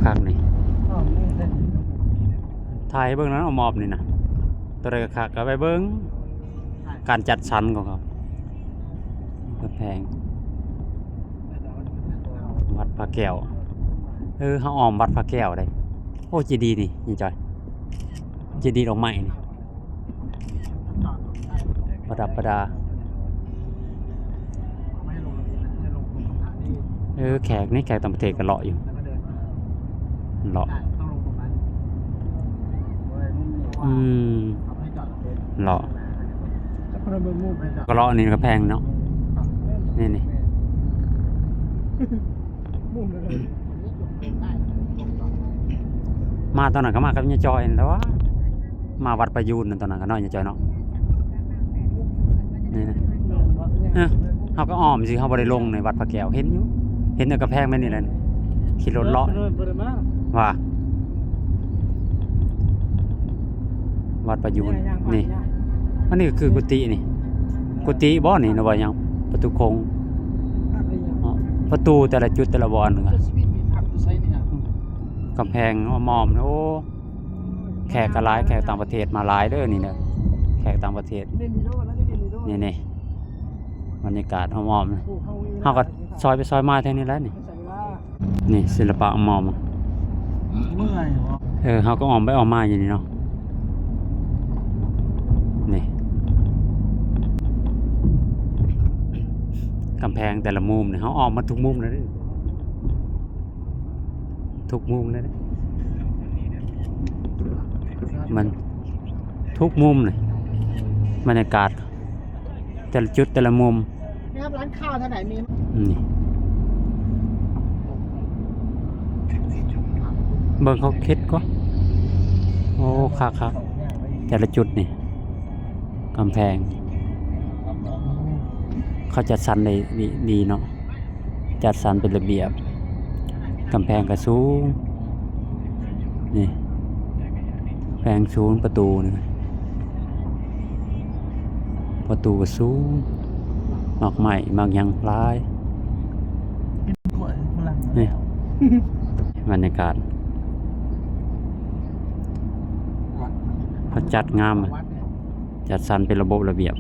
ຄັກນີ້ ຖ່າຍໃຫ້ເບິ່ງນຳ ອ້ອມໆນີ້ນະ ໂຕໃດກໍຄັກ ກໍໄປເບິ່ງການຈັດສັນຂອງເຂົາ. ກຳແພງ ວັດພະແກ້ວ ເອີ ເຮົາອ້ອມວັດພະແກ້ວໄດ໋. ໂອ້ ເຈດີນີ້ ນີ້ຈອຍ ເຈດີດອກໄມ້ນີ້ ປະດັບປະດາ. ເອີ ແຂກນີ້ ແຂກຕ່າງປະເທດກໍເລາະຢູ່ ເລາະ ອືມ ເລາະ ກໍເລາະນີ້ກຳແພງເນາະ ນີ້ໆ. ມາຕອນນັ້ນກໍມາກັບຍາຍຈອຍນັ້ນແຫຼະວະ ມາວັດພະຢູນນັ້ນຕອນນັ້ນກໍເນາະ ຍາຍຈອຍເນາະ. ນີ້ນະ ເອີ ເຮົາກໍອ້ອມຊື່ ເຮົາບໍ່ໄດ້ລົງໃນວັດພະແກ້ວ ເຫັນຢູ່ ເຫັນແຕ່ກຳແພງແມ່ນນີ້ແຫຼະ ຂີ່ລົດເລາະ ວ່າ ວັດພະຢູນນີ້ ອັນນີ້ກໍຄືກຸຕິນີ້ ກຸຕິບໍ່ນີ້ ຫຼືວ່າຫຍັງ ປະຕູໂຂງ ປະຕູແຕ່ລະຈຸດແຕ່ລະບ່ອນ ກຳແພງອ້ອມໆ ໂອ້ ແຂກກໍຫຼາຍ ແຂກຕ່າງປະເທດມາຫຼາຍເດີນີ້ເດີ ແຂກຕ່າງປະເທດ ນີ້ໆ ບັນຍາກາດອ້ອມໆ ເຮົາກໍຊອຍໄປຊອຍມາແຖວນີ້ແຫຼະນີ້. ນີ້ສິລະປະອ້ອມໆ ເອີ ເຮົາກໍອ້ອມໄປອ້ອມມາຢູ່ນີ້ເນາະ ນີ້ ກຳແພງແຕ່ລະມຸມນີ້ ເຮົາອ້ອມມາທຸກມຸມເລີຍເດ້ ທຸກມຸມເລີຍເດ້ ມັນທຸກມຸມນີ້ ບັນຍາກາດ ແຕ່ລະຈຸດແຕ່ລະມຸມ ແມ່ນ ຮ້ານຄ້າແຖວໃດມີ ນີ້ ເບິ່ງເຂົາເຮັດກ່ອນ ໂອ້ ຄັກໆ ແຕ່ລະຈຸດນີ້ ກຳແພງ ເຂົາຈັດສັນໄດ້ດີ ດີເນາະ ຈັດສັນເປັນລະບຽບ ກຳແພງກໍສູງ ນີ້ ກຳແພງສູງ ປະຕູນີ້ ປະຕູກໍສູງ ໝາກໄມ້ໝາກຫຍັງຫຼາຍ ນີ້ ບັນຍາກາດ ເຂົາຈັດງາມ ຈັດສັນເປັນລະບົບລະບຽບ.